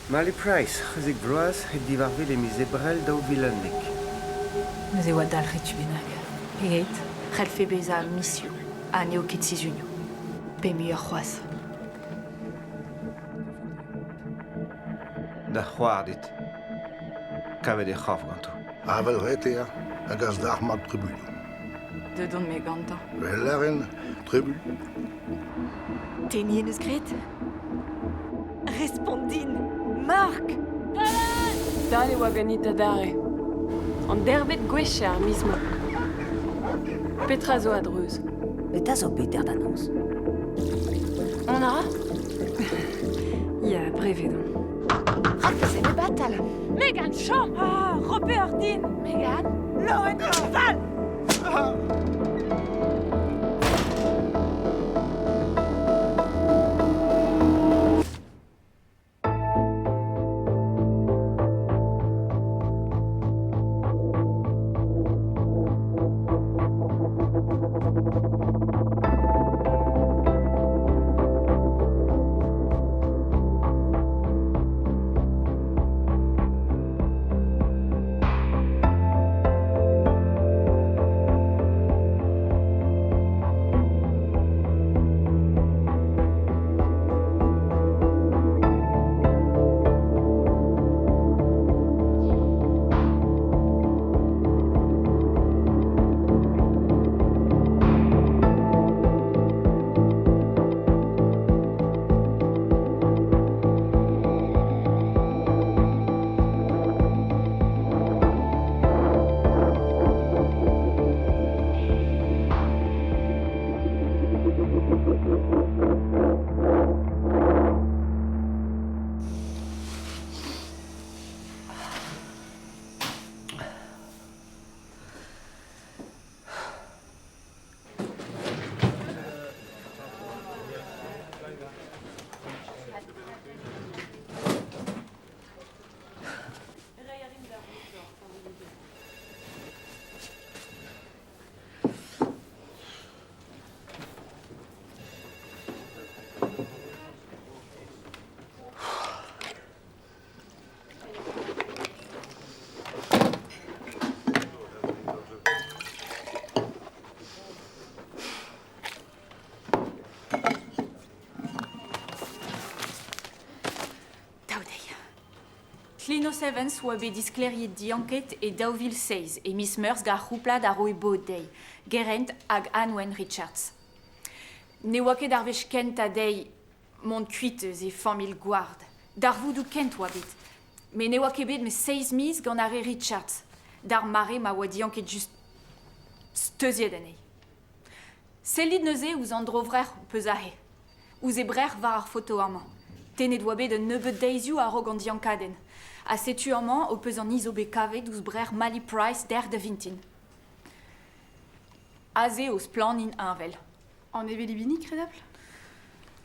Mali Price, 16 vloaz, he divarvel e miz Ebrel 2011. Neuze e oa dalc'het tu bennak. Pegeit? C'hellfe bezañ mizioù ha n'eo ket sizhunioù. Pe muioc'h c'hoazh. Da c'hoar dit. Kavet he c'horf ganto. Avel reter a gas dalc'hmat trubuilhoù. Deut on-me gantañ. Vel lâren, trubuilh. Tenniñ en deus graet Respont din, Mark Dall e oa ganit adarre. An deirvet gwech eo ar miz-mañ. Petra zo a-dreuz? Petra zo bet da noz? On a ra Ya, brevet on. Raktres e batal. Megan, chom! Ah, Robert din! Megan? Loen, fall! Dav dezhi. Llinos Evans oa bet disklêriet dianket e 2007 e miz Meurzh gant ar c'houplad a roe bod dezhi, Geraint hag Anwen Richards. Ne oa ket ar wech kentañ dezhi mont kuit eus he familh gward. Darvoudoù kent oa bet. Met ne oa ket bet met seizh miz gant ar re Richards, d'ar mare ma oa dianket just steuziet anezhi. Sellit neuze ouzh an dro-vrec'h ho peus aze. Ouzh he brec'h war ar foto amañ. Tennet oa bet un nebeud deizioù a-raok an diankadenn. Ha setu amañ ho peus an izo bet kavet ouzh brec'h Mali Price dec'h da vintin. Aze eo splann int heñvel. An hevelibini, kredapl?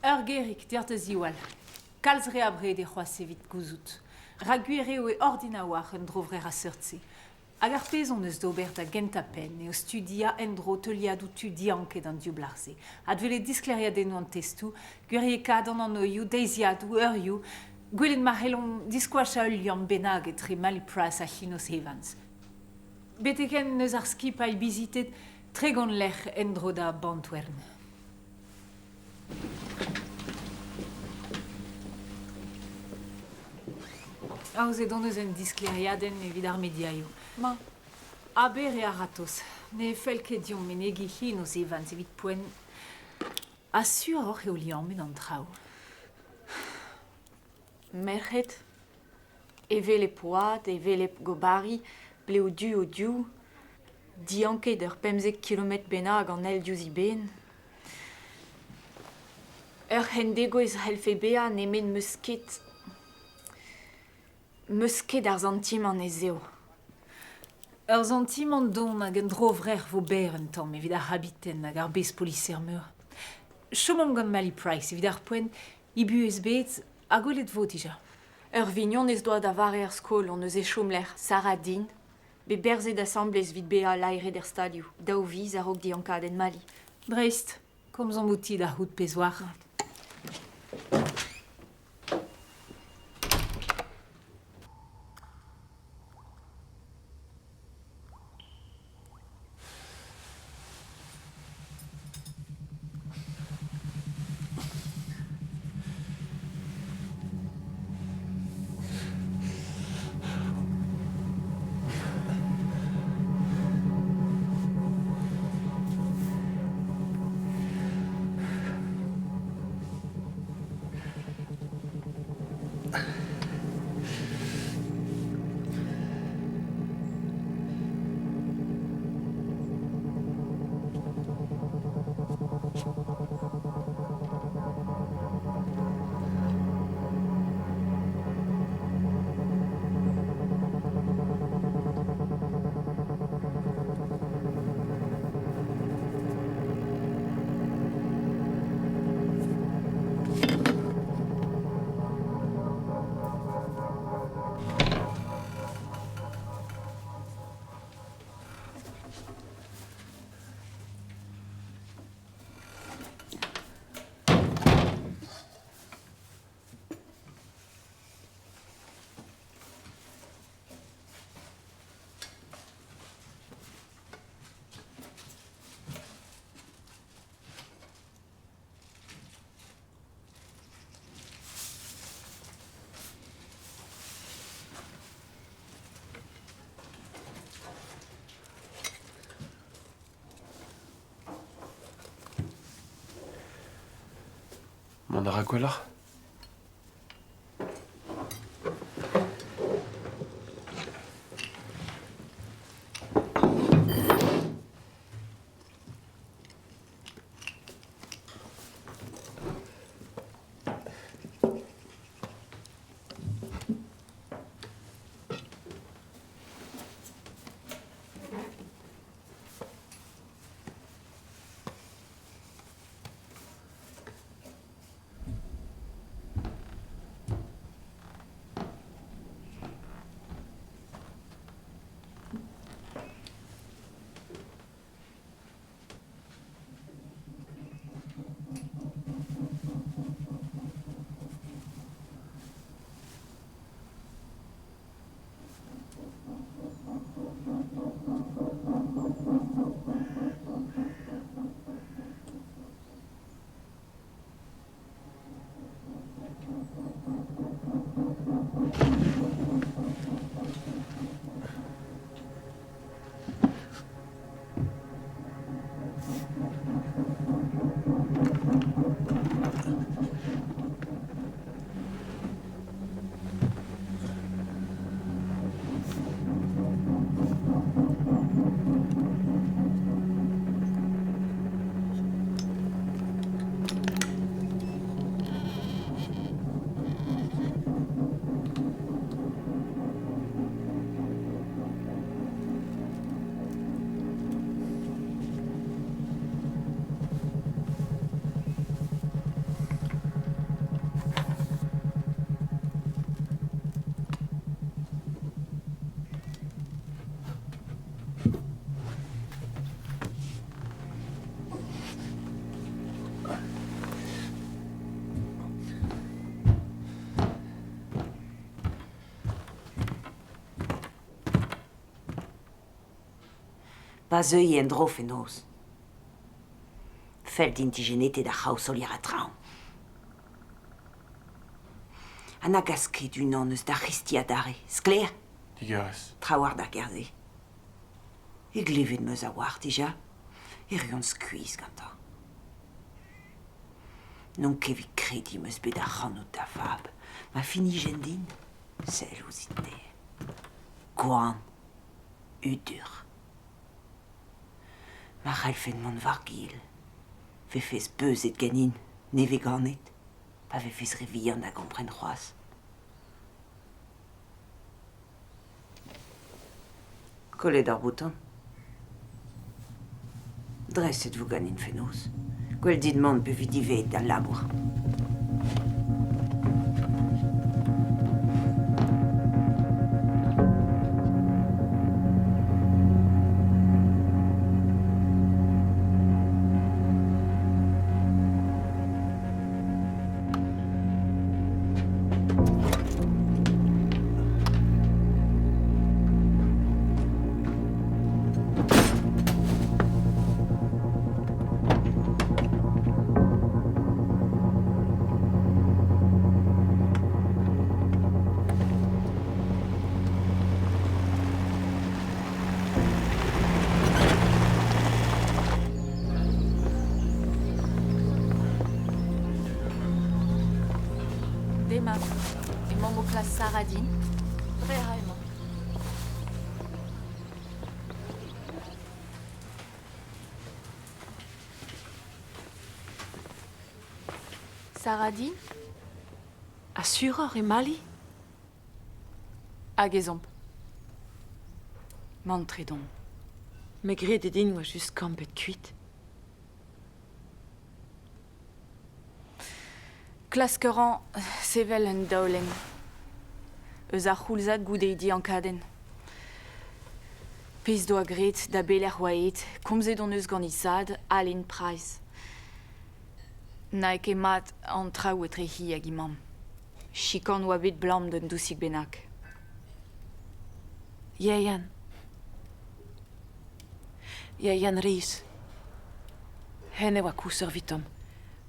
Ur gerig, deoc'h da ziwall. Kalz re abred eo c'hoazh evit gouzout. Rak gwir eo e ordin a-walc'h un dro-vrec'h a seurt-se. Hag ar pezh hon eus d'ober da gentañ-penn eo studiañ en-dro teuliadoù tud dianket an div blac'h-se, adwelet disklêriadennoù an testoù, gwiriekaat an anvioù, deiziadoù, eurioù, gwelet ma c'hellomp diskoachañ ul liamm bennak etre Mali Price ha Llinos Evans. Betek-henn n'eus ar skipailh bizitet 30 lec'h en-dro da Bantwern. Aozet hon eus un disklêriadenn evit ar mediaioù. Ma, aber eo a-ratozh. Ne fell ket deomp menegiñ Llinos Evans evit poent. Ha suroc'h eo liammet an traoù. Merc'hed, hevelep oad, hevelep gobari, blev du o div, dianket ur 15 kilometr bennak an eil diouzh eben. Ur c'hendegouezh c'hellfe bezañ nemet 'meus ket 'meus ket ar santimant ez eo. Ur santimant don hag un dro-vrec'h 'vo berr un tamm evit ar c'habiten hag ar bespoliser meur. Chomomp gant Mali Price evit ar poent, he buhez bet ha gwelet 'vo dija. Ur vignonez doa da vare ar skol hon eus e chomlec'h, Sarah Dean, bet berzet asambles evit bezañ laeret er stalioù, daou viz a-raok diankadenn Mali. Dreist, komzomp outi da c'hoût pezh 'oar. Mont a ra gwelloc'h? Pa zeui en-dro fenoz. Fell din dijenete da c'haou solier a traoñ. Ha na gas ket unan eus da c'histi adarre, sklaer? Digarez. Trawalc'h da gerze. E glevet 'm eus a-walc'h dija, erru on skuizh gantañ. N'on ket evit krediñ 'm eus bet ac'hanout da vab, ma finijenn din, sell ouzhin-te. Gwan, hudur. Ma c'hallfen mont war-gil, 'vefes beuzet ganin, nevez ganet, pa vefes re vihan da gompren c'hoazh. Kollet ar bouton. Dreset 'vo ganin fenoz. Gwell dit mont pe vi divezhet d'al labour. Emaomp o klask Saradine. Dre ra emañ. Saradine? Ha suroc'h eo Mali? Hag ez omp. Mantret omp. Me 'grede din 'oa just kampet kuit. Klask a ran sevel un daolenn eus ar c'houlzad goude he diankadenn. Pezh doa graet da belec'h oa aet, komzet hon eus gant he zad, Alan Price. N'ae ket mat an traoù etre hi hag he mamm. Chikan oa bet 'blam d'un dousig bennak. Ieuan. Ieuan Rhys. Hen e oa kousoc'h evitomp.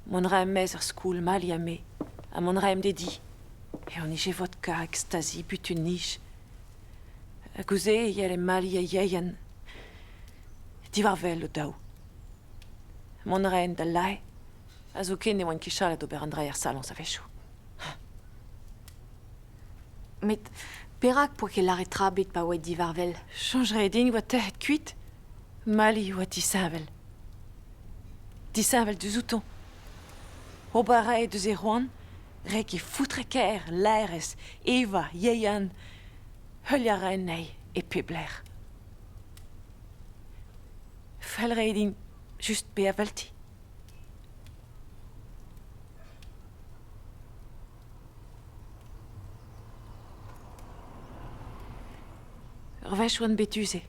Mont 'raemp maez ar skol, Mali ha me, ha mont 'raemp d'e di. E hon ije vodka, ecstasy, butun-nij. Hag ouzh se e yelle Mali ha Ieuan diwar wel o-daou. Mont a raent d'al lae, ha zoken ne oant ket chalet d'ober an dra er saloñs a-wechoù. Met perak 'poa ket lâret tra ebet pa oa diwar-wel? Soñj 'rae din 'oa tec'het kuit. Mali 'oa disheñvel. Disheñvel diouzhoutoñ. Ober a rae deus e c'hoant ret ket foutre-kaer, laerezh, evañ, yeian. Heuliañ a rae anezhi e pep lec'h. Fell 'rae din just bezañ 'velti. Ur wech 'oan bet du-se.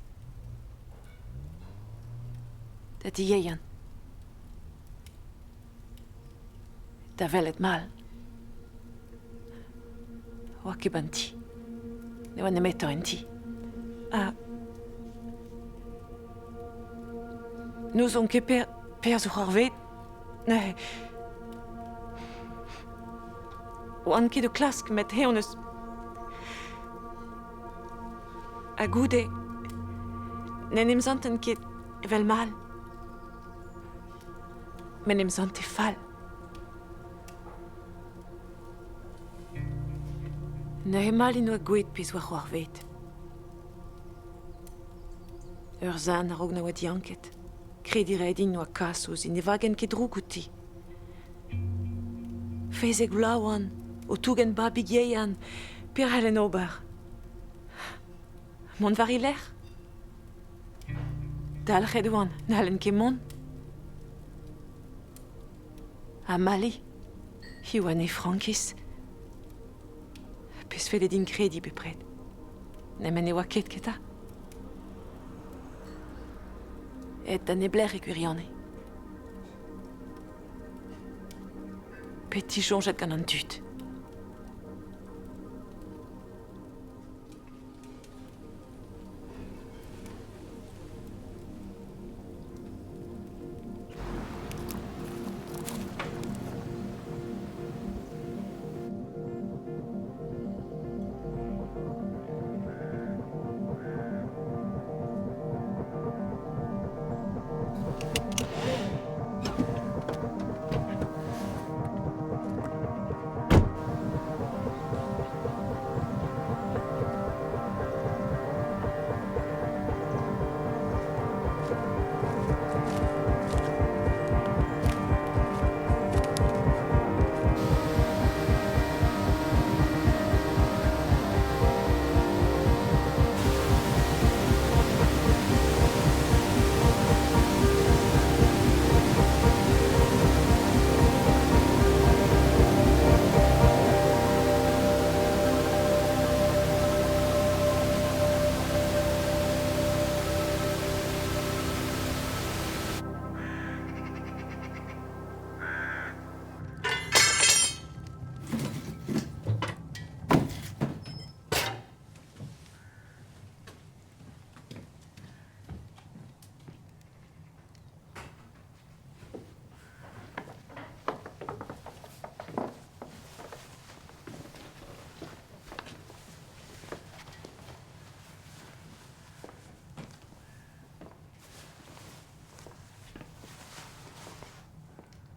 Da di Ieuan. Da welet mall. 'Oa ket 'ba'n ti. Ne oa nemetañ en ti. Ha n'ouzon ket perzh oc'h ar ved. Neuze 'oan ket o klask met eñ 'neus Ha goude n'en em santen ket evel mall. M'en em sante fall. Neuze mall int oa gouezet pezh 'oa c'hoarvezet. Ur zan a-raok na oa dianket. Krediñ 'rae din 'oa kas ouzhin, ne vagen ket droug outi. Fezek vloaz 'oan, o tougen babig Ieuan, petra 'c'hallen ober? Mont war he lerc'h? Dalc'het 'oan, n'hallen ket mont. Ha Mali, hi 'oa 'n he frankiz. Pezh 'felle din krediñ bepred. Nemet ne oa ket 'keta. Aet da neblec'h e gwirionez. Pet disoñjet gant an dud.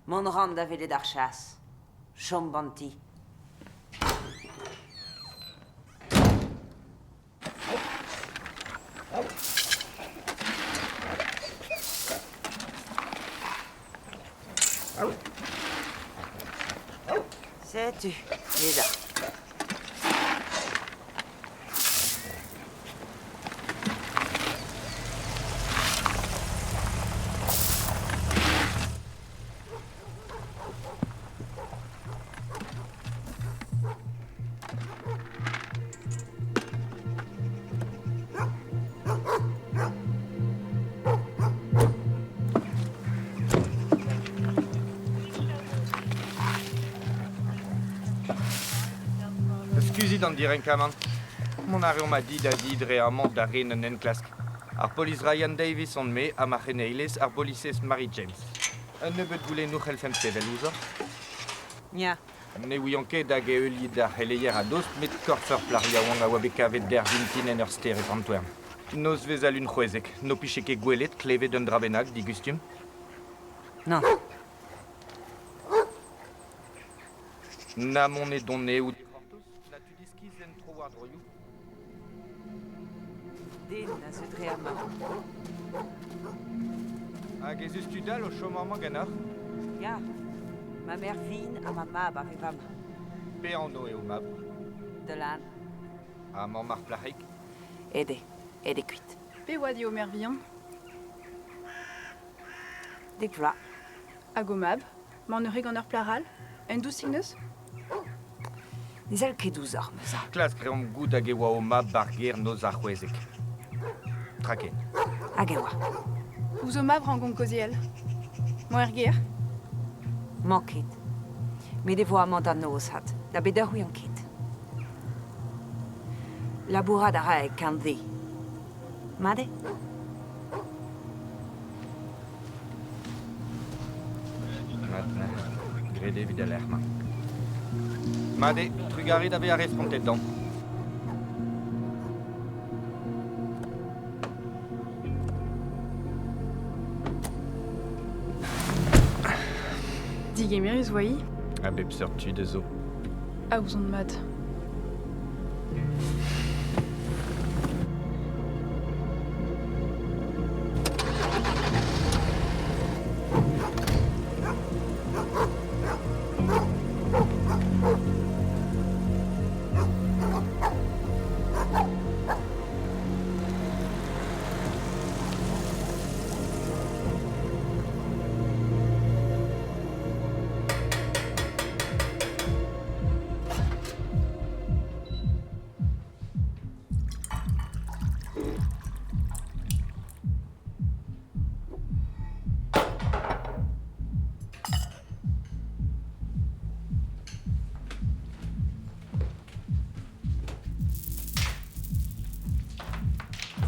Mont 'ran da welet ar chas. Chom ganti. Setu, ez a. Eskuzit an direnkamant. Mont a reomp a di da di dre amañ da ren un enklask. Ar polis Ryan Davis on-me ha ma c'heneilez ar bolisez Mary James. Un nebeud goulennoù c'hellfemp sevel ouzhoc'h. Ya. Ne ouian ket hag e heuliit ar c'heleier a-dost met korf ur plac'h yaouank a oa bet kavet dec'h vintin en ur stêr e Antwerp. Nozvezh al lun c'hwezek, n'ho pije ket gwelet klevet un dra bennak digustum? Nann. Na mont e doneoù dic'hortoz, na tud iskis en trowardroioù. Den a zeu dre amañ. Hag ez eus tud all o chom amañ ganeoc'h? Ya, ma merc'h vihan ha ma mab a vev amañ. Pe anv eo mab? Dylan. Ha mamm ar plac'hig? Aet eo, aet eo kuit. Pe oad eo merc'h vihan? Dek vloaz. Hag ho mab? Mañ neuze gant ur plac'h all? Un dousig neus? Ne sell ket ouzhoc'h, ma zad. Klask reomp goût hag e oa ho mab ba'r gêr noz ar c'hwezek. Tra ken. Hag e oa. Ouzh ho mab 'rankomp kaozeal. Mañ er gêr? Mañ ket. Met e vo amañ da noz, hat. Da bet eur 'ouian ket. Labourat a ra e Kande. Mat eo? Mat, graet eo evit al lec'h-mañ. Mat eo, trugarez da vezañ respontet deomp. Digemerus 'oa-hi? A bep seurt tud a zo. A ouzon mat.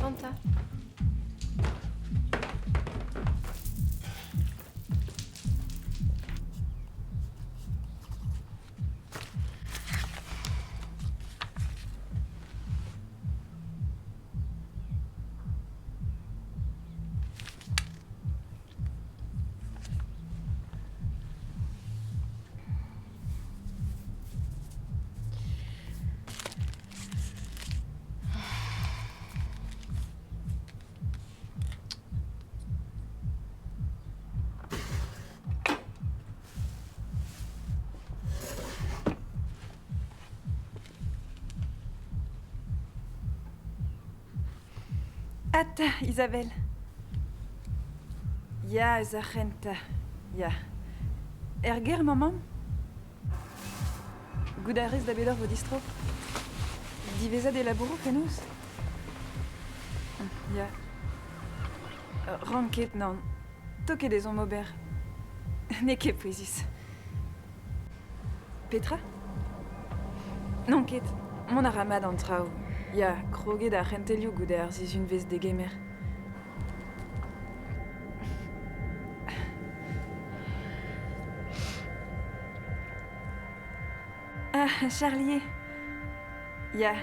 Fanta. Ata, Isabelle. Ya, eus ar c'hentañ. Ya. Er gêr, maman? Goût a rez da bet eur vo distro? Diwezhat e labouro fenoz? Ya. Ran ket, nann. Toket ez omp ober. N'eo ket pouezus. Petra? N'on ket. Mont a ra mat an traoù. Ya, kroget ar c'hentelioù goude ar sizhunvezh degemer. Ah, Charlier. Ya.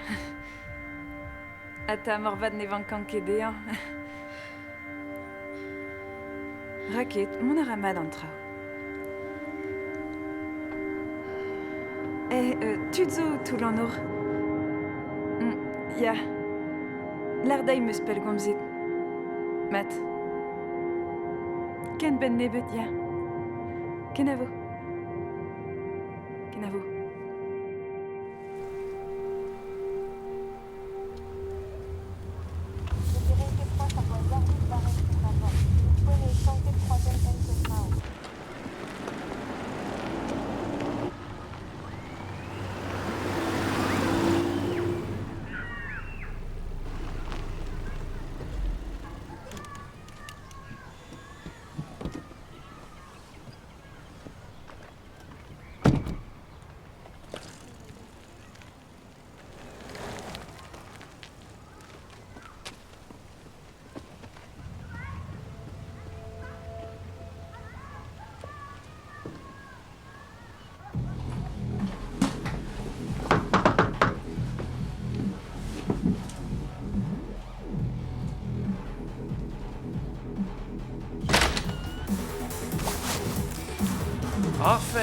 Ata moarvat ne vankan ket dezhañ. Ra ket, mont a ra mat an traoù. Eh, tud zo toull an nor. Ya. Lardai 'm eus pellgomzet. Mat. Ken benn nebeut, ya. Kenavo. Kenavo.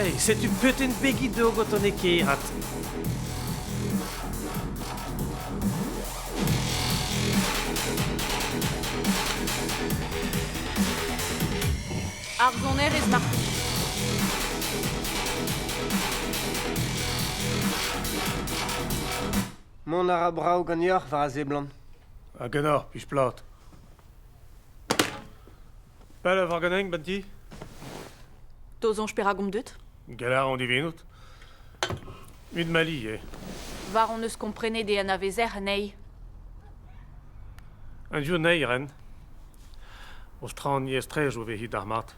Ai, setu peuten begi dogot an ekerat. Ar sonerezh mar plij. Mont a ra brav ganeoc'h war a seblant. Ha ganeoc'h, pich plat. Pell a war ganin, ban ti? To soñj perak omp deut? Galar on divinout. Mut mali eo. War hon eus komprenet e anavezer anezhi. Un div anezhi ren. O straniñ estrejoù vez hi d'ar mat.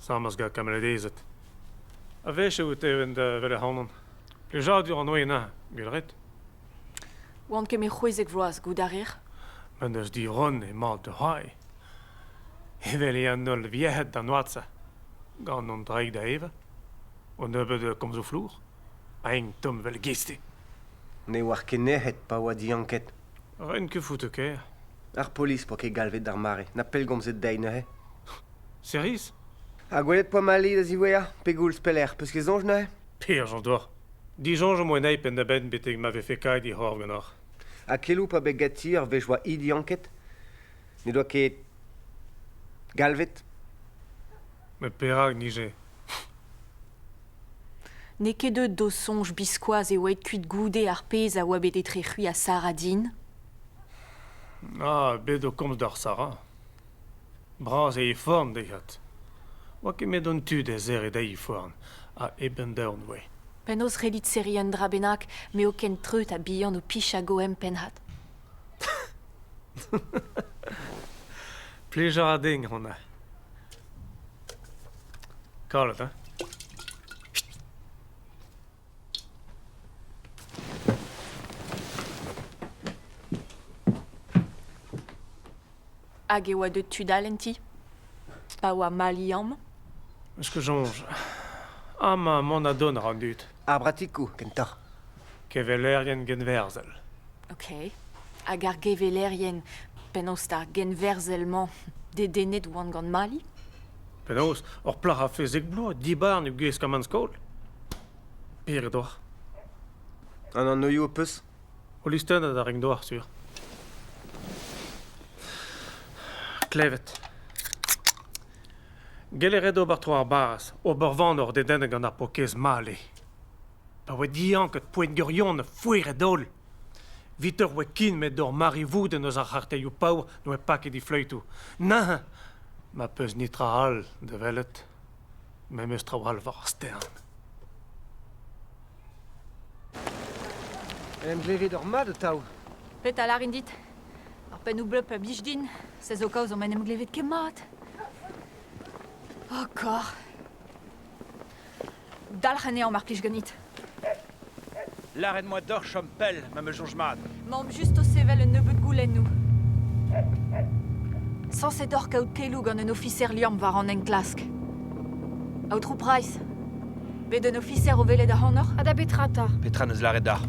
Samas gant kamaladezed. A-wech eo teven da wel ac'hanon. Plijadur an oe neuze, gwell ret. Oan ket me 16 vloaz, goût a rer? Ma n'eus dironn emañ da c'hoari. Evel eo an holl verc'hed d'an oad-se. Gant an draig da evañ. O nebeud komzoù flour. Eñ tomm 'vel geste. Ne oar ket nec'het pa oa dianket. Ren ket foutu kaer. Ar polis 'poa ket galvet d'ar mare, na pellgomzet dezhi neuze. Seriz? Ha gwelet 'poa Mali da ziwezhañ, pegoulz pelec'h, 'peus ket soñj neuze? Perzh an doc'h. Disoñj am boa anezhi penn-da-benn betek ma vefe kaet he c'horf ganeoc'h. Ha keloù 'poa bet ganti ur wech 'oa hi dianket? N'he doa ket galvet? Met perak 'nije? N'eo ket deuet d'ho soñj biskoazh e oaet kuit goude ar pezh a oa bet etre c'hwi ha Sarah din? Ah, bet o komz d'ar Sarah. Bras eo he forn dezhi. Oa ket met an tu da serriñ dezhi he forn, ha hep an dorn 'voe. Penaos c'hellit serriñ un dra bennak m'eo ken treut ha bihan ho pich hag ho empenn-had? Plij a ra din honnezh. Kalet, hein? Hag e oa deuet tud all en ti? Pa oa mall liamm? Eus ket soñj. Amañ mont ha dont a ra an dud. Ar bratikoù, kentoc'h. Kevelerien genwerzhel. Ok. Hag ar gevelerien, penaos 'ta genwerzhel-mañ dedennet oant gant Mali? Penaos, ur plac'h a fezek bloaz dibar n'eo gwiskamant skol. Pere doc'h? An anvioù ho peus? Ho listennad a rin deoc'h, sur. Klevet. Gellet ret ober tro ar barrez, ober van oc'h dedennet gant ar paourkaezh Mali. Pa oa dianket poent gwirion foeret holl. Vitor oa kin met d'ur mare-voudenn eus ar c'harterioù paour n'oa paket he fleütoù. Neuze, ma peus netra all da welet, memes traoù all war ar stern. En em glevet oc'h mat atav? Petra 'lârin dit? Ar pennoù bleup a blij din. Se zo kaoz omp en em glevet ket mat. Oh, kor. Dalc'h anezhañ mar plij ganit. Lâret 'moa deoc'h chom pell ma 'm eus soñj mat. Emaomp just o sevel un nebeud goulennoù. Sañset oc'h kaout keloù gant un ofiser liamm war an enklask. Aotrou Price, bet un ofiser o welet ac'hanoc'h? Ha da betra 'ta? Petra 'neus lâret deoc'h?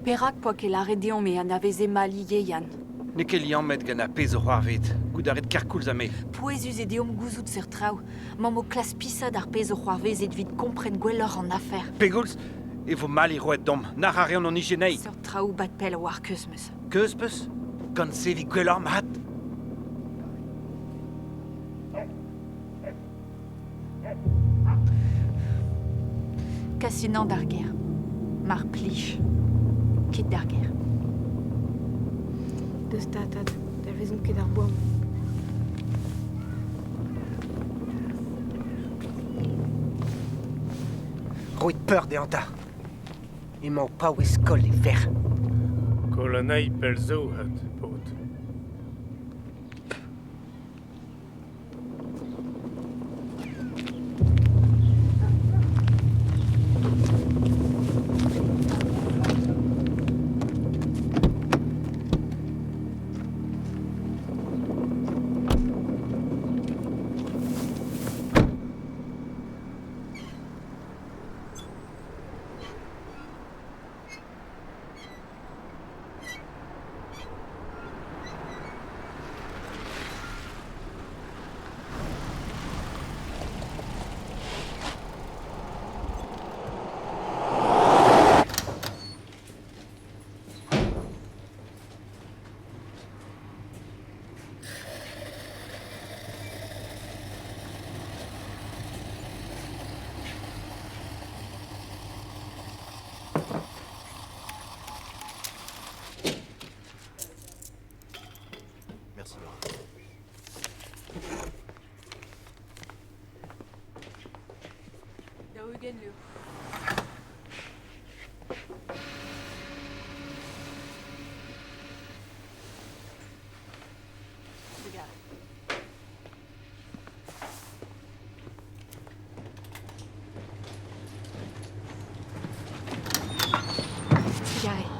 Perak 'poa ket lâret deomp e anaveze Mali Yeyan? N'eo ket liammet gant ar pezh zo c'hoarvezet. Goût a rit kerkoulz ha me. Pouezus eo deomp gouzout seurt traoù. Mamm o klask pisat ar pezh zo c'hoarvezet evit kompren gwelloc'h an afer. Pegoulz e vo Mali roet deomp? Nac'h a reont hon ijineiñ. Seurt traoù 'bad pell war keuz 'meus. Keuz 'peus? Gant se 'vi gwelloc'h mat? Kas unan d'ar gêr. Mar plij. Kit d'ar gêr. Deus 'ta, tad. Dalvezomp ket ar boan. Roit peur dezhañ 'ta. Emañ o paouez koll e verc'h. Koll anezhi pell zo, het, paotr. Merci Laura. 40 lur. Trugarez. Trugarez.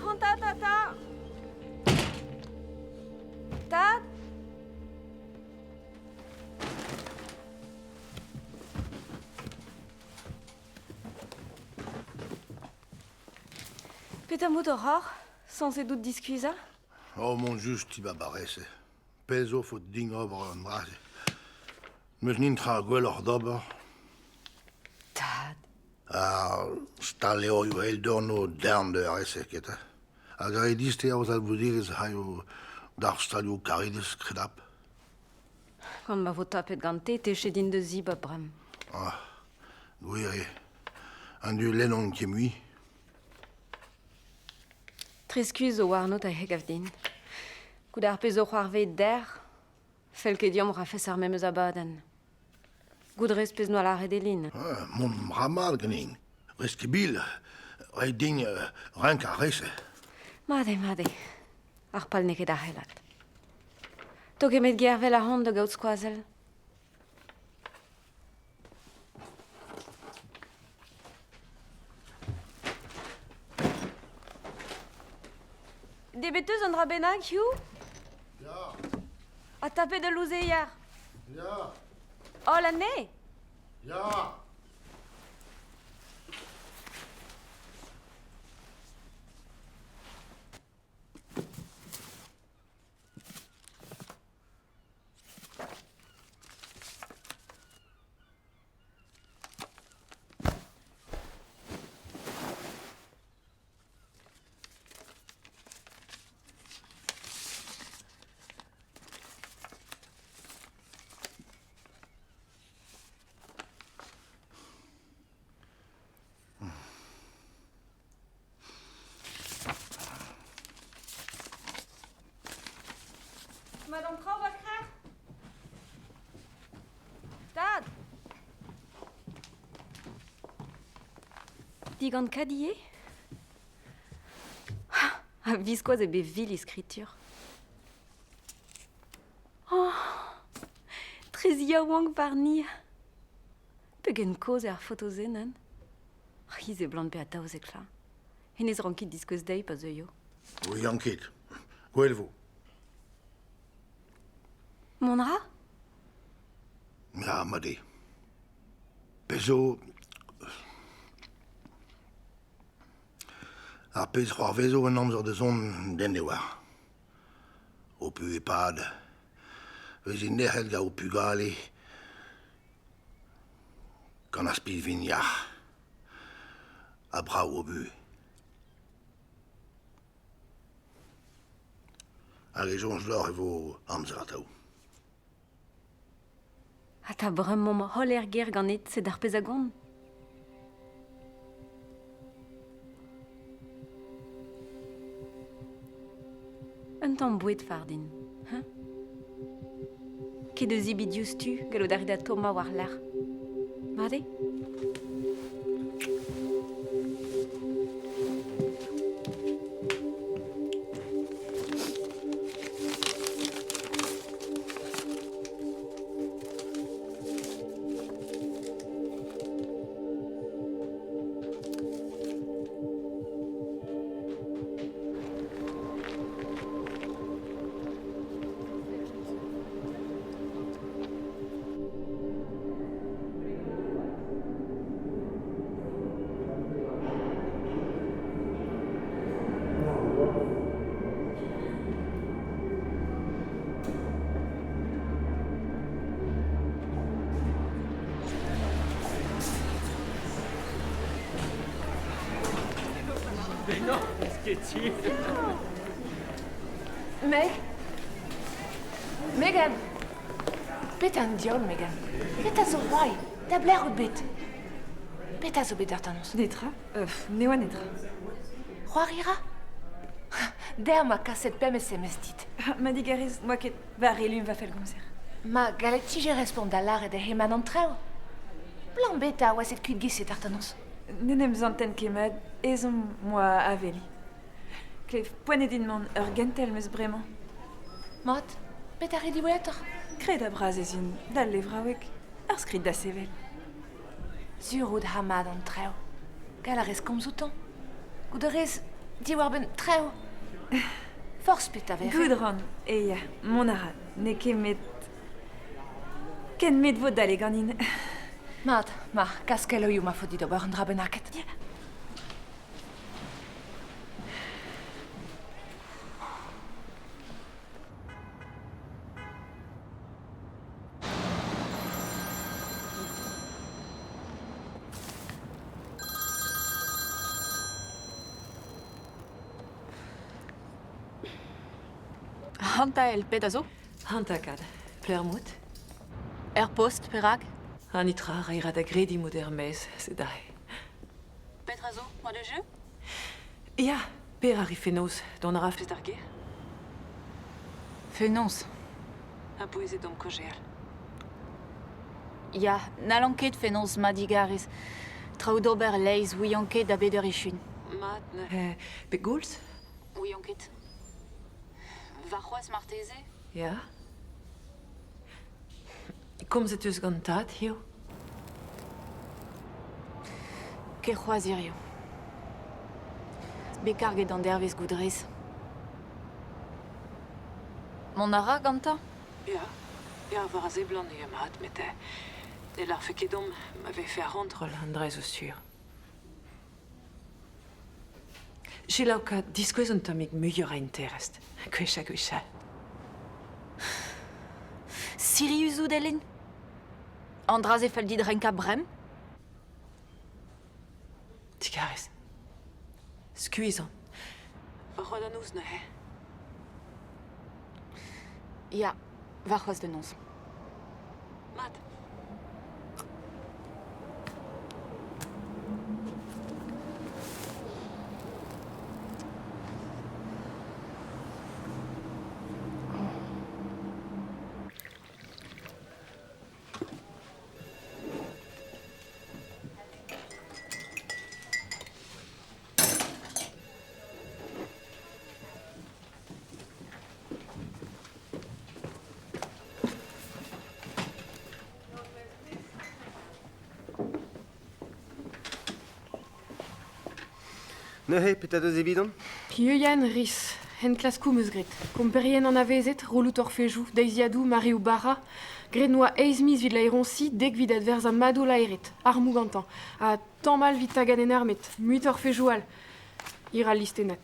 C'hanta tata! Tad? Petra 'm out oc'h oc'h sañset out diskuizhañ? Oh, mont just ti ma barrez. Pezh zo faot din ober an dra-se. N'eus netra gwelloc'h d'ober. Tad. Ar stal-levrioù eil-dorn o darn da rese ket. Hag ar re dister o talvouderezh c'haio d'ar stalioù karidez kredap. Gant ma vo tapet gante, techet int da zibab bremañ. Ah, gwir eo. An dud lennont ket mui. Tre skuizh zo warnout a gav din. Goude ar pezh zo c'hoarvezet dec'h, fell ket deomp rafes ar memes abadenn. Goût rez pezh 'noa lâret Eline. Ah, mont ra mat ganin. Rez ket bil, reiñ din renk ar re-se. Mat eo, mat eo. Ar pal n'eo ket ar c'hellad. To ket gervel ac'hann da gaout skoazell. Debet eus un dra bennak, Hugh? Ya. Ha tapet ul louzeier? Ya. Holl anezhe? Ya. Digant Kad ivez? A-viskoazh eo bet vil he skritur. Oh, tres yaouank warni. Pegen kozh eo ar foto-se, nann? Hi seblant bezañ 12 vloaz. Hennezh 'rankit diskouez dezhi pa zeuio. Ouian ket. Gwell 'vo. Mont 'ra? Ya, mat eo. Pezh zo... Ar pezh c'hoarvezo en amzer da zont den ne oar. Ho puhez-pad, vezit nec'het gant ho pugale, gant ar spi yac'h ha brav o buhez. Hag e soñj deoc'h e vo amzer atav. Ha 'ta bremañ holl er gêr ganit, sed ar pezh a gont. Un tamm boued fardin, hein? Ket da zebriñ diouzhtu, gallout a rit da tommañ war-lerc'h. Mat eo? Meg Megan Petra an diaoul, Megan Petra zo c'hoari Da blec'h out bet Petra zo bet d'ar Netra. Ne oa netra. C'hoari 'ra Der ma kaset pemp SMS dit. Ma digarez, 'oa ket war elum va fellgomzer. Ma gallet 'tije respont da lâret eo emañ an traoù. Blam beta oas et kuit giz-se tartanoz. N'en em santen ket mat, ezhomm 'moa aveliñ. Klev, poent eo din mont, ur gentel 'm eus bremañ. Mat, petra 'rit diwezhatoc'h? Kredabl bras ez in d'al levraoueg, ar skrid da sevel. Sur out ha mat an traoù. Gall a rez komz outañ. Goût a rez diwar-benn traoù. Forzh petra 'vefe. Goût 'ran, e ya, mont a ra. N'eo ket met... Ken met 'vo dale ganin. Mat, ma, kas keloioù ma faot dit ober un dra bennaket. Hantael, pet a zo? Hantakad. Plermout. Er post, perak? An itra a ra da grediñ mout er-maez, sed aze. Petra zo, moa de jeu? Ya, per a ri fenoz, dont a rafes d'ar gêr? Fenoz. A-bouez eo d'am kaozeal. Ya, n'hallan ket fenoz ma digarez. Traoù d'ober e-leizh, 'ouian ket da bet eur echuin. Mat neuze. Pegoulz? 'Ouian ket. Warc'hoazh marteze? Ya. Komzet eus gant tad hiziv? Ket c'hoazh hiziv. Bet karget an dervezh goudrez. Mont a ra gantañ? Ya, ya, war a seblant eo mat, met ne lârfe ket deomp ma vefe ar c'hontrol, an dra zo sur. Selaou kat, diskouez un tammig muioc'h a interest, gwech ha gwech all. Sirius out, Ellen? An dra-se fell dit renkañ bremañ? Digarez. Skuizhañ. Warc'hoazh da noz neuze. Ya, warc'hoazh da noz. Mat. Neuze, petra deus evidon? Ieuan Rhys, enklaskoù 'm eus graet. Komperien anavezet, rolloù torfejoù, deiziadoù, mareoù bara. Graet 'noa eizh miz evit laeroñsi, dek evit adverzañ madoù laeret, armoù gantañ. Ha tamm all evit tagañ en armet, mui torfejoù all. Hir al listennad.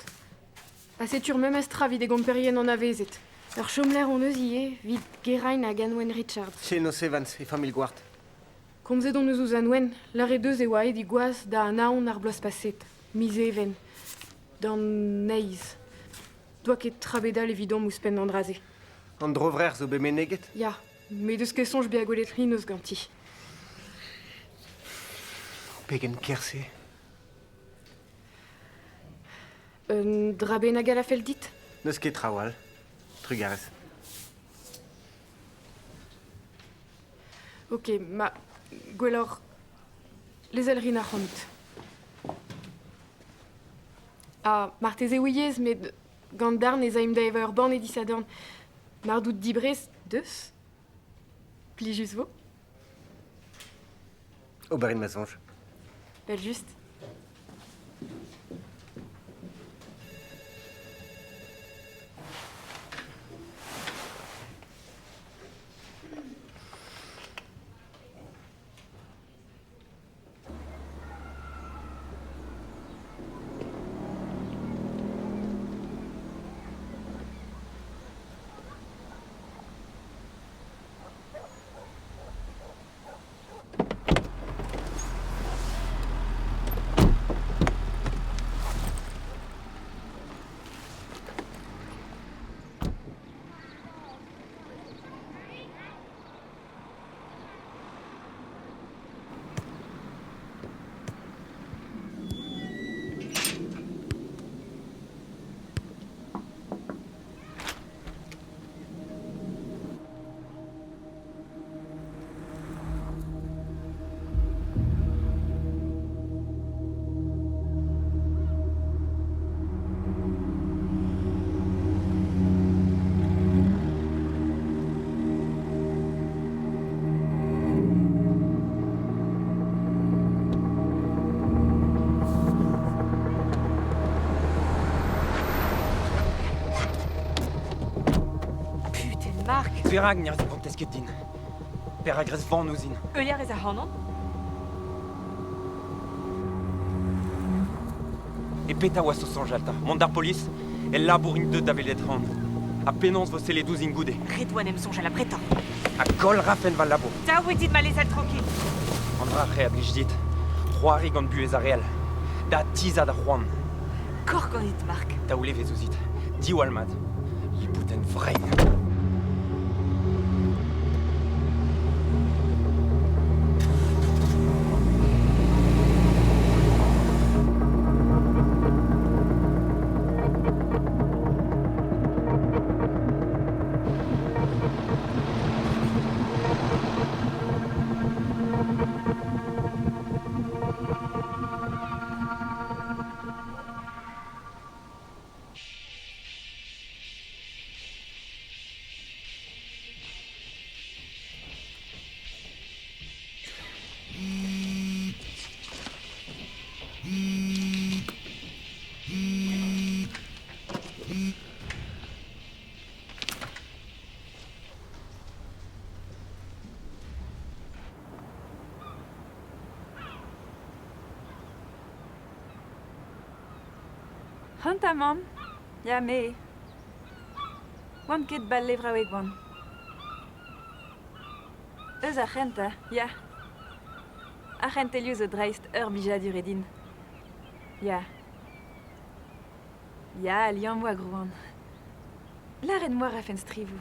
Ha setu ur memes tra evit e gomperien anavezet. Ur chomlec'h hon eus ivez evit Geraint hag Anwen Richards. Llinos Evans, e familh gward. Komzet hon eus ouzh Anwen, lâret deus e oa aet he gwaz da Anaon ar bloaz paset, miz Even, d'an eizh. Doa ket tra bet all evidomp ouzhpenn an dra-se. An drovrec'h zo bet meneget? Ya, met deus ket soñj bezañ gwelet Llinos ganti. Pegen kerse. Un dra bennak all a fell dit? N'eus ket traoù all. Trugarez. Ok, ma gwelloc'h lezel 'rin ac'hanout. Ha marteze ouiez, met gant darn ez aimp da evañ ur banne disadorn. Mar dout dibrez, deus. Plijus 'vo. Ober rin ma soñj. Evel-just. Putain, Marc Perak ne respontez ket din Perak rez van ouzhin Heuliañ a rez ac'hanon E petra oas o soñjal 'ta Mont d'ar polis El labour int deuet da welet han. Ha penaos vo sellet ouzhin goude Ret oa en em soñjal abretoc'h. Ha koll 'rafen va labour. Dav eo dit ma lezel trankil. An dra re a blij dit. C'hoari gant buhez ar re all. Da tizhañ da c'hoant. Kor ganit, Marc. Daou levez ouzhit. Diwall mat. Liboudenn vrein. C'hanta mamm, ya me eo. Oan ket 'ba levraoueg oan. Eus ar c'hentañ, ya. Ar c'hentelioù zo dreist ur blijadur eo din. Ya. Ya, liammoù a grouan. Lâret 'm boa 'rafen strivoù.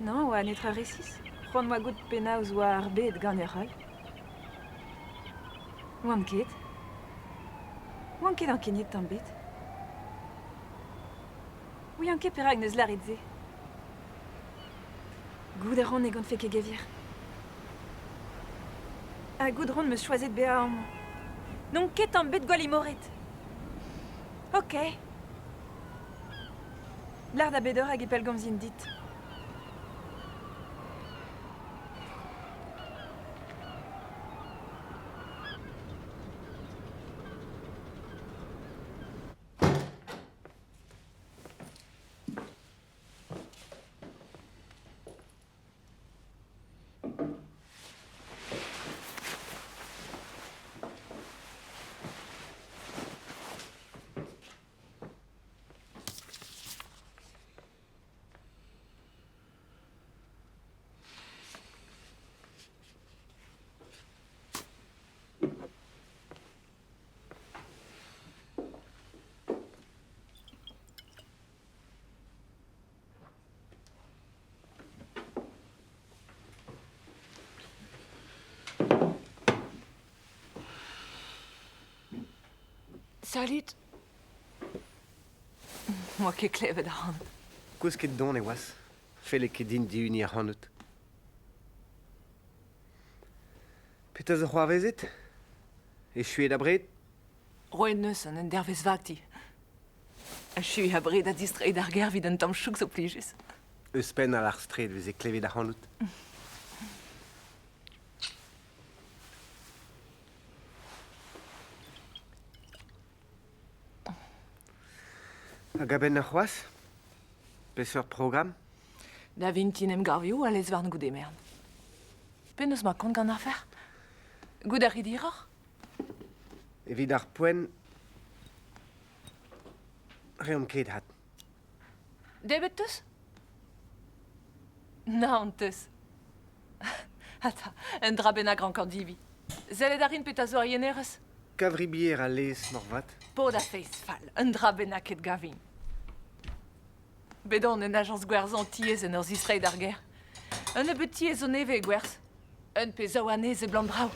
Non, oa netra resis. C'hoant 'moa goût penaos oa ar bed ganeoc'h-holl. Oan ket. Oan ket ankeniet tamm 'bet. Ouian ket perak 'neus lâret se. Goût a ran ne gantfe ket gevier. Ha goût 'ran 'm eus choazet bezañ amañ. N'on ket tamm 'bet gwall imoret. Ok. Lâr da bet eur hag e pellgomzin dit. Salud. M'oa ket klevet ac'hanout. Kousket don e oas. Felle ket din dihuniñ ac'hanout. Petra zo c'hoarvezet? Echuet abred? Roet 'neus an endervezh vat dit. Achuiñ abred ha distreiñ d'ar gêr evit un tamm chouk zo plijus. Ouzhpenn ar straed 'veze klevet ac'hanout. Hag a-benn arc'hoazh? Peseurt programm? Da vintin emgavioù a lez-varn goude merenn. Penaos 'ma kont gant afer? Goût a rit hiroc'h? Evit ar poent, reomp ket hat. Debret 'teus? Naon 'teus. Ata, un dra bennak rankan divi. Sellet a rin petra zo ar yenerez? Kavribier a lez, moarvat. Paotr a feiz fall, un dra bennaket gavin. Bet on en ajañs gwerzhañ tiez en ur zistreiñ d'ar gêr. Un nebeud tiez zo nevez e gwerzh. Un pe zaou anezhe seblant brav.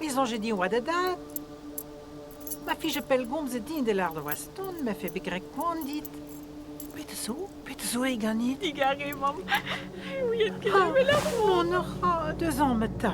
Me 'soñje din 'oa da dad. Ma fije pellgomzet din da lâret 'oa ston, ma fe bet graet poan dit. Petra zo? Petra zo eo ganit? Digarez, mamm. Ouiet ket Ah, mont a ra deus amañ 'ta.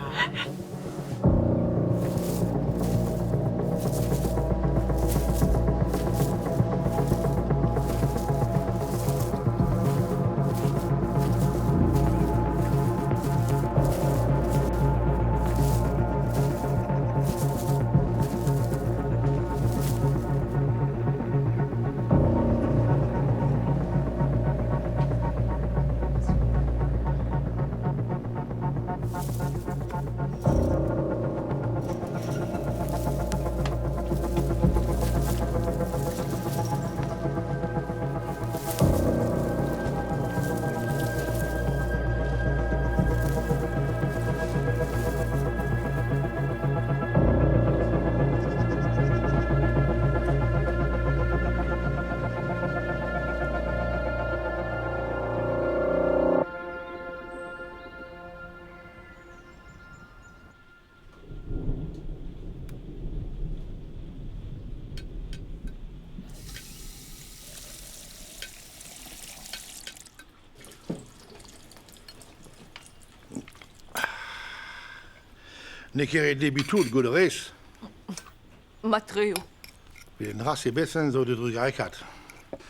N'eo ket ret debriñ tout, goude rez. Mat-tre eo. Evit an dra-se besen zo da drugarekaat.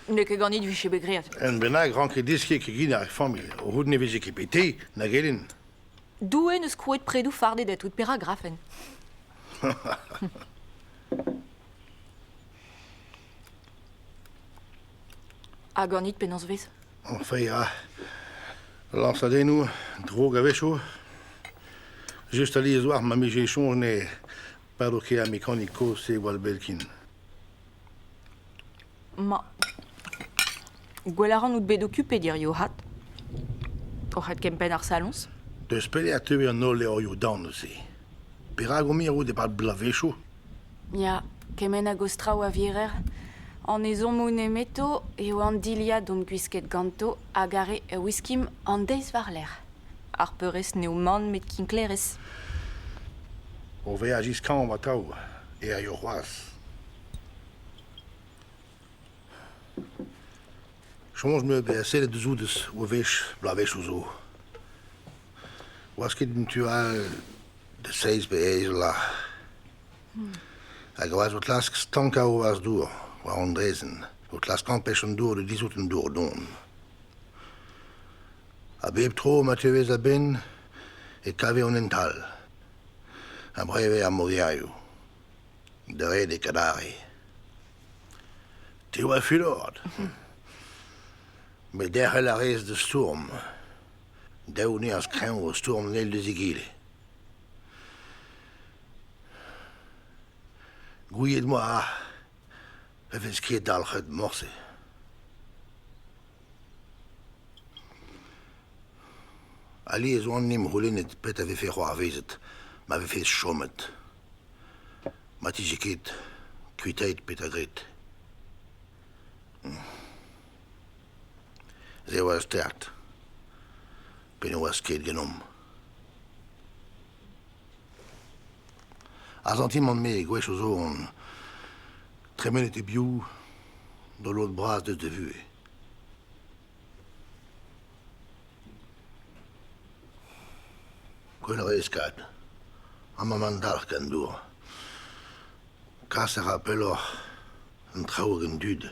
N'eo ket ganit 'vije bet graet. Un bennak 'ranke deskiñ keginañ ar familh. O c'hoût ne veze ket bet te, nag Elen. Doue 'neus krouet predoù fardet ha tout perak 'rafen. Ha ganit penaos 'vez? Enfin, ya. Lañsadennoù, droug a-wechoù. Just alies war ma 'mije soñj ne pado ket ar mekanik kozh-se gwall bell ken. Ma. Gwell a ran out bet okupet hiziv 'hat. Oc'h adkempenn ar saloñs. Deus pelec'h teue an holl levrioù dan-se? Perak o mirout e-pad bloavezhioù? Ya, kement a gozh traoù a virer. An ezhommoù nemeto eo an dilhad omp gwisket ganto hag ar re a wiskimp an deiz war-lerc'h. Ar peurrest n'eo mann met kinklerezh. O veajiñ skañv atav e raio c'hoazh. Soñj 'm eus bezañ sellet diouzh ur wech bloavezhioù zo. 'Oas ket en tu all da seizh pe eizh vloaz. Hag oas o klask stankañ o vazh-dour war an draezhenn, o klask ampech an dour da dizhout an dour don. Ha bep tro ma teuez a-benn e kave an hent all, ha brevez ar mogerioù. Da redek adarre. Te oa fulor. Met derc'hel a rez da stourm. Daou nerzh kreñv o stourm an eil deus egile. Gouiet 'moa e vez ket dalc'het morse. Alies oan 'n em c'houlennet petra vefe c'hoarvezet ma vefe chomet. Ma 'tije ket kuitaet petra graet. Se oa start. Pe ne oas ket ganeomp. Ar santimant-me gwech zo on tremenet e-biou d'o lod bras deus da vuhez. Gwell a rez kad. Amañ 'mañ an dalc'h gant dour. Kas a ra pelloc'h an traoù hag an dud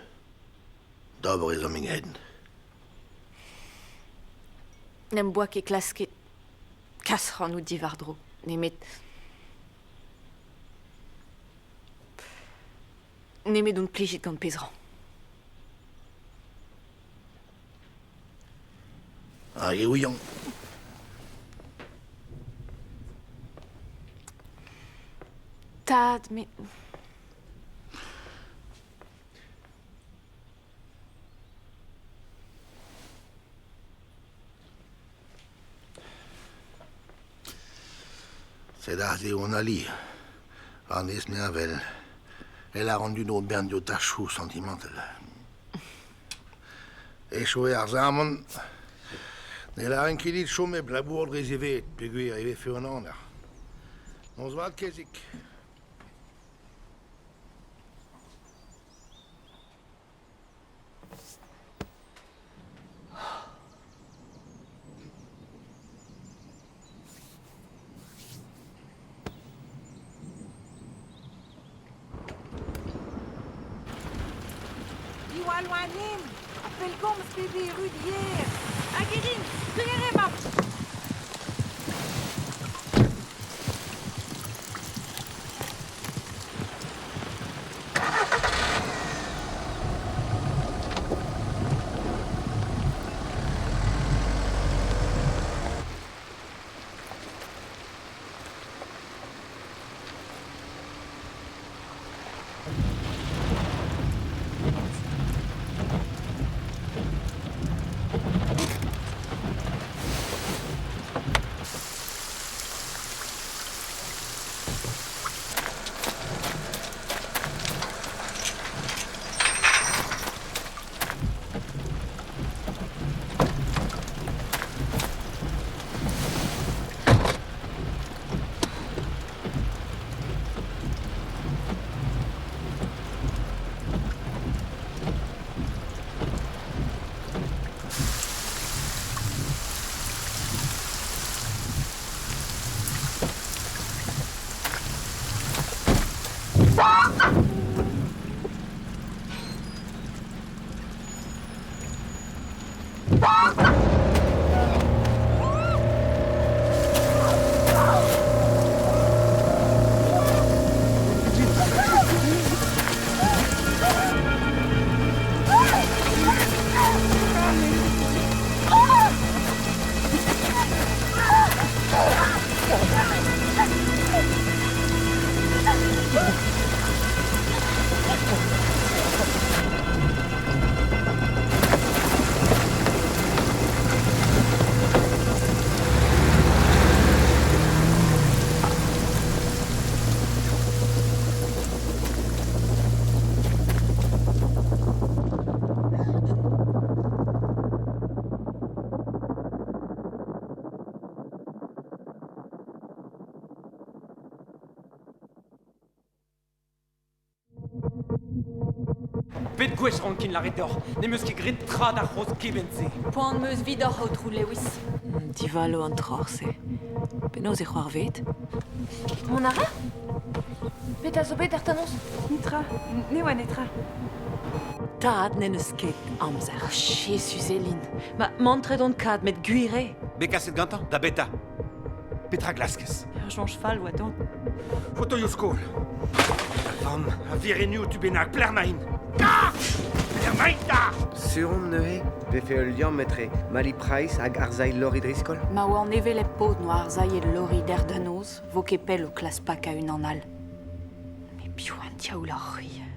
d'ober ez amin hent. N'em boa ket klasket kas ac'hanout diwar-dro, nemet... Nemet on plijet gant pezh 'ran. Hag e ouian. Tad, met... Sed aze eo an ali. War-nes mervel e lâran din o bern diotachoù santimantel. Echu eo ar sarmon. Ne lâran ket dit chom hep labour dre zevet peogwir e vefe an aner. Noz vat, Kezig. Diwall warnin ha pellgomz bebe Rudier. Hag e rin, trugarez mab. Pet gwech rankin lâret deoc'h, n'em eus ket graet tra d'ar c'hozh kement-se. Poan 'm eus 'vidoc'h, aotrou Lewis. Divalo an troc'h-se. Penaos e c'hoarved? Mont a ra? Petra zo bet ertanoz? Netra, ne oa netra. Tad n'en deus ket amzer. Oh, Jezuz, Elin. Ma mantret on kad, met gwir eo. Bet kaset gantañ da beta. Petra glaskez? Ur soñj fall oa dont. Fotoioù skol. Da vamm a virennoù tu bennak, pelec'h 'maint? Da! Pelec'h 'maint da? Sur on neuze 'vefe ul liamm etre Mali Price hag arsailh Lori Driscoll? Ma oa an hevelep paotr 'noa arsailhet Lori dec'h da noz, 'vo ket pell o klask pakañ unan all. Met piv an diaoul oc'h c'hwi?